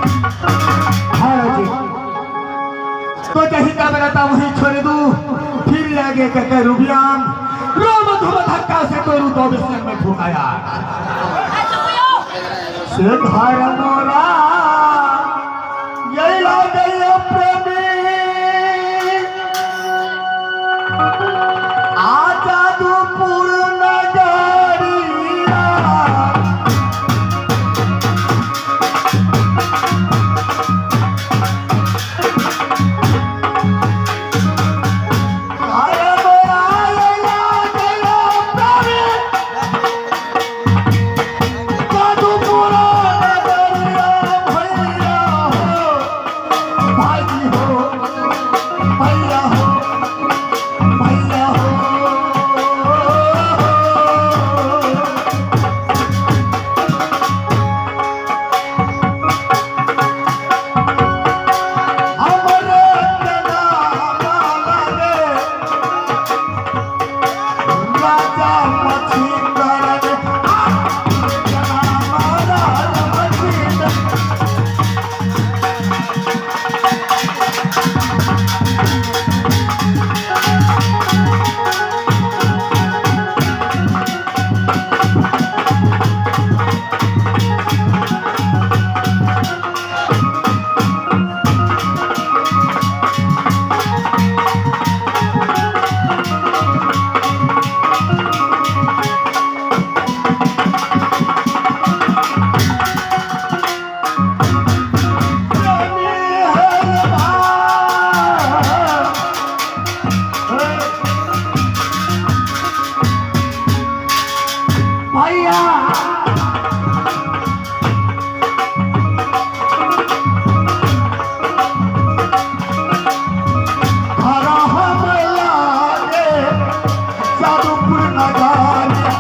हाँ जी, तो जही का बरता वही छोड़ दू, फिर लगे के रुबियाम रोम धुम धक्का से तोरू तो बिस्तर में ठुकाया से घर मोरा यही लागे प्रेमी आजादपुर नगरिया। घर मोरा यही लागे प्रेमी जादूपुर नगरिया। भैया हो, भाई हो, भैया हो, भैया हो। हमरे नाम रे राजा मछिंदर, राजा मछिंदर। प्रेमी है भैया, घर हम लागे जादूपुर नगरिया।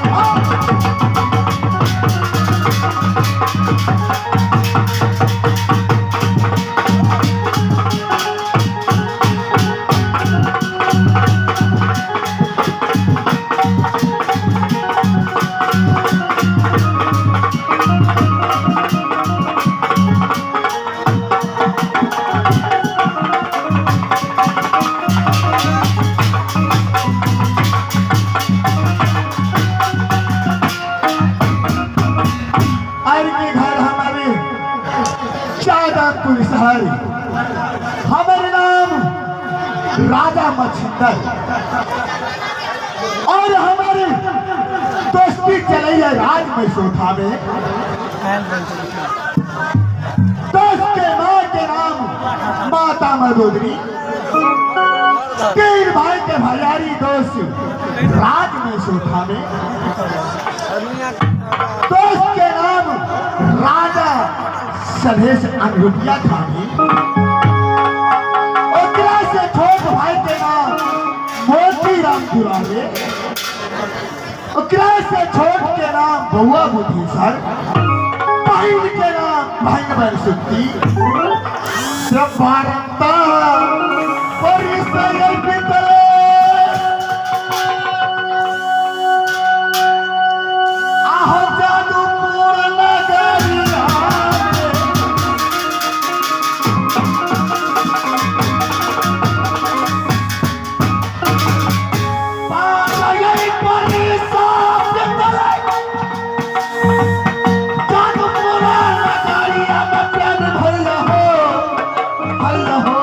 आर के घर हमारे जादवपुर शहर, हमारे नाम राजा मछिंदर और हमारे दोस्ती चली है राज मैसोठा में। दोस्त के माँ के नाम माता मदोदरी, तीन भाई के भैयारी दोस्त राज मैसोठा में। दोस्त के नाम राजा सलेश अनरुपिया खानी, ओकरा से छोट भाई के नाम मोती राम दुरावे, ओकरा से छोट के नाम बउआ बुद्धि सर, बहन के नाम बहन बन सुक्ति से भारता परिसर बितले। आहो जादूपुर नगरिया में। पागल परिसर बितले जादूपुर नगरिया में प्रेम भइल हो, भइल हो।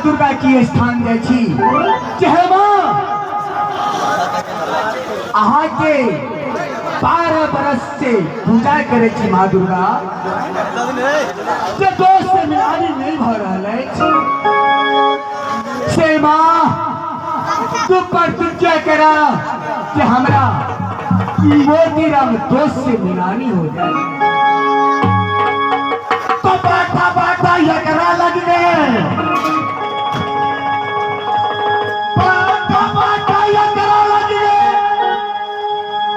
दुर्गा की स्थान जाइ छी जे हे माँ अहाँके 12 बरस से पूजा करै छी माँ दुर्गा जे दोस्त से मिलानी नहीं भऽ रहल अछि से माँ तू प्रतिज्ञा करा कि हमरा मोतीराम दोस्त से मिलानी हो जाए। तो बाटा बाटा एकरा लग गए, बाटा बाटा एकरा लग गए,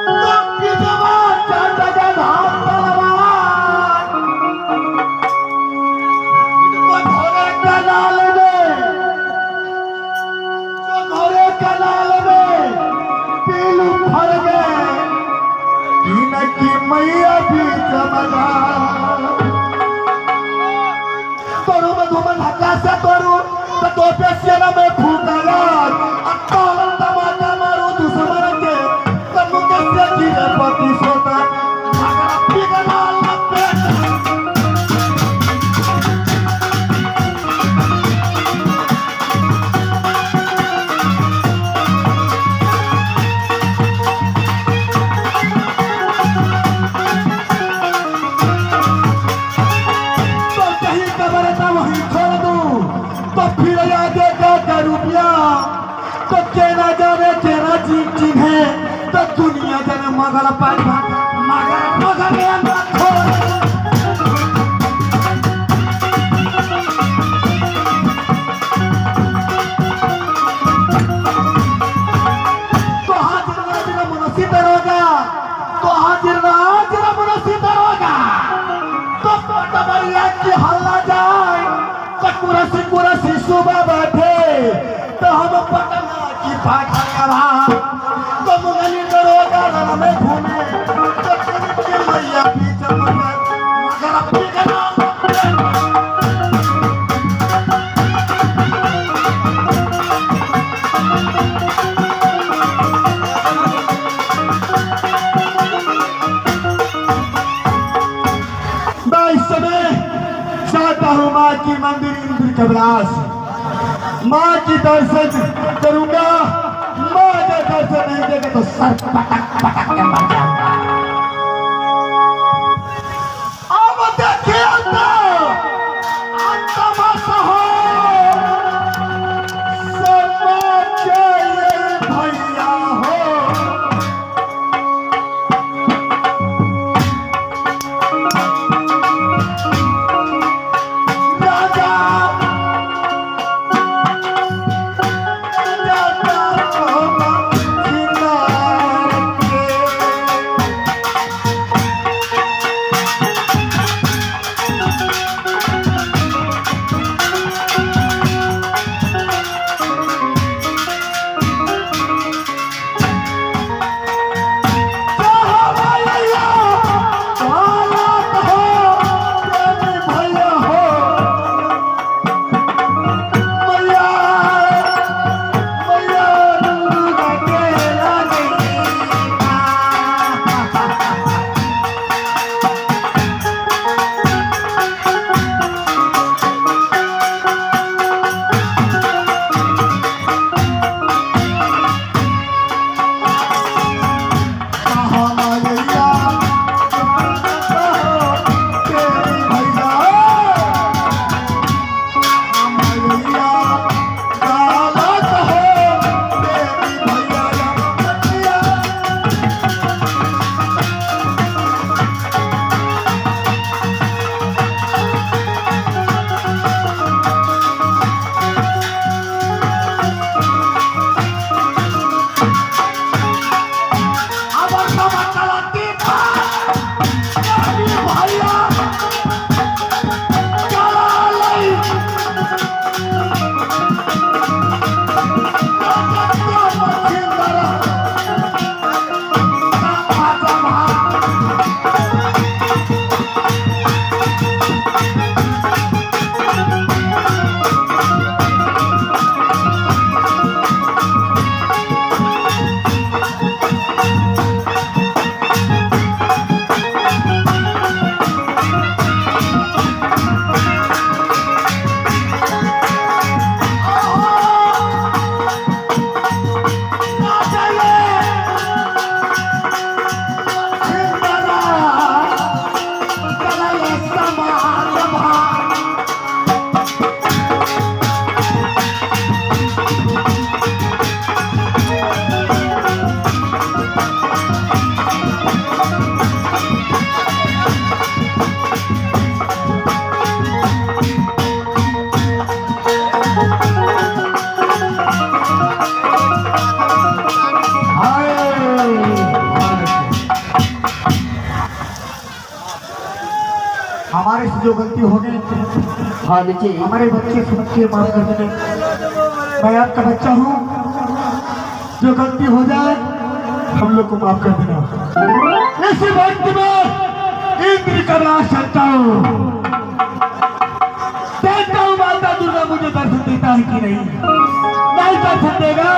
तो पिजवा चढ़ गए धाम तलवार, तो घोड़े कनाल में, तो घोड़े कनाल में पीलू फर गए, की मैया भी चमका तोरू मधुमन धक्का से तोरू तो तोपे सेना में फूकला अत्ताल तमाचा मारू दुश्मन के तो मुके से गिरे पति सोता मगर पिघला लपेट। तो कहीं कबर था वहीं छोड़ दूं तो फिर आगे का रुपया तो केना जाने केना जी चिन्हे तो दुनिया जाने मगर पाठा मगर मगर ना छोड़। तो हाजिर नाजिर मुनसी दरोगा, तो हाजिर नाजिर मुनसी दरोगा, तो पटबरिया की हल्ला जाए तो कुरसी कुरसी सुबह बैठे तो हम पटना की पाठा तो मुगली दरोगा रण में घूमे तो की मैया पीछे मगर मगर पिघला। मैं इस समय चाहता हूँ माँ की मंदिर इंद्र कबरास माँ की दर्शन करूंगा, माँ का दर्शन नहीं देगा तो सर पटक पटक के मर जाऊंगा। अब देखिए तो तमाशा हो समाचार भैया हो। राजा राजा हमारे से जो गलती हो गई, हाँ लीजिए। हमारे बच्चे से बच्चे माफ कर देने। मैं आपका बच्चा हूँ, जो गलती हो जाए हम लोग को माफ कर देना। इसी वक्त में इंद्र का नाश चलता हूँ, देखता हूँ माता दुर्गा मुझे दर्शन देता है कि नहीं। नहीं दर्शन देगा,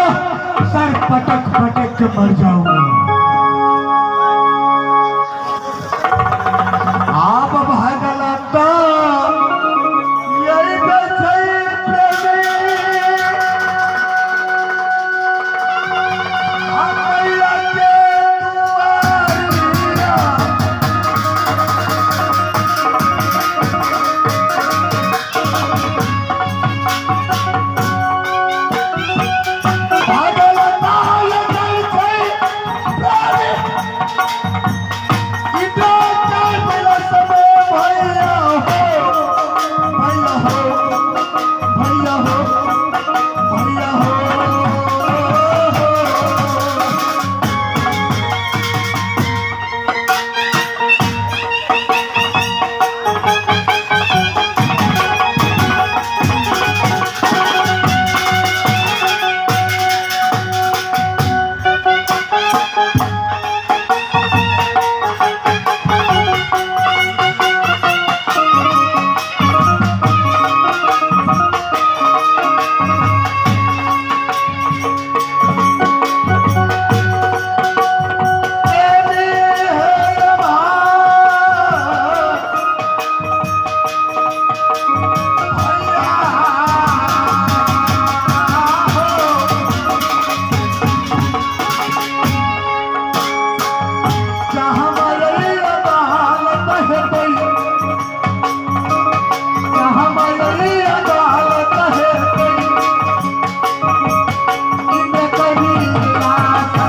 सर पटक पटक के मर जाऊंगा। आप भागलता यही तो सही प्रेमी हम मैया के दुआरिया। भागलता यही सही प्रेमी इतना मेरा समय भैया हो, भैया हो, भैया हो, भैया हो। प्रेमी है भैया हो। जहाँ मरैया अदालत है कोई, जहाँ मरैया अदालत है कोई, इन्हें कभी आशा।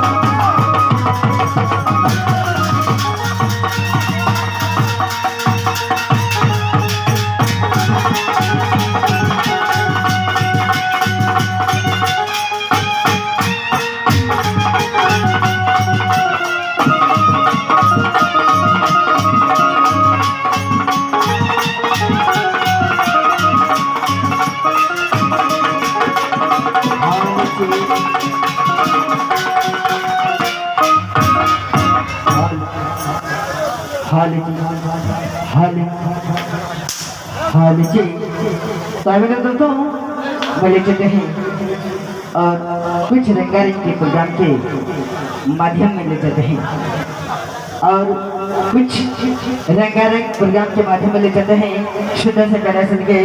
हाँ लीजिए। हाँ लीजिए, हाँ लीजिए, हाँ लीजिए। तो आइए दोस्तों, मैं ले चलते हैं और कुछ रंगारंग के प्रोग्राम के माध्यम में ले चलते हैं और कुछ रंगारंग प्रोग्राम के माध्यम में ले चलते हैं। सुंदर से गाना सुन के।